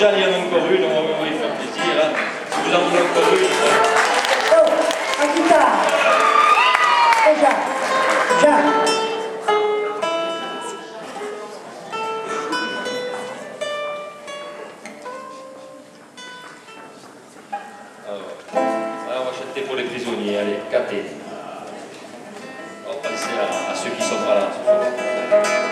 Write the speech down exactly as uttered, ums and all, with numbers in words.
Il y en a encore une, on va vous faire plaisir, hein. Si vous en voulez encore une. Oh, a guitare. Eh, Jean, Jean. Alors, là, on va chanter pour les prisonniers, allez, quatre. On va penser à, à ceux qui sont pas là ce soir.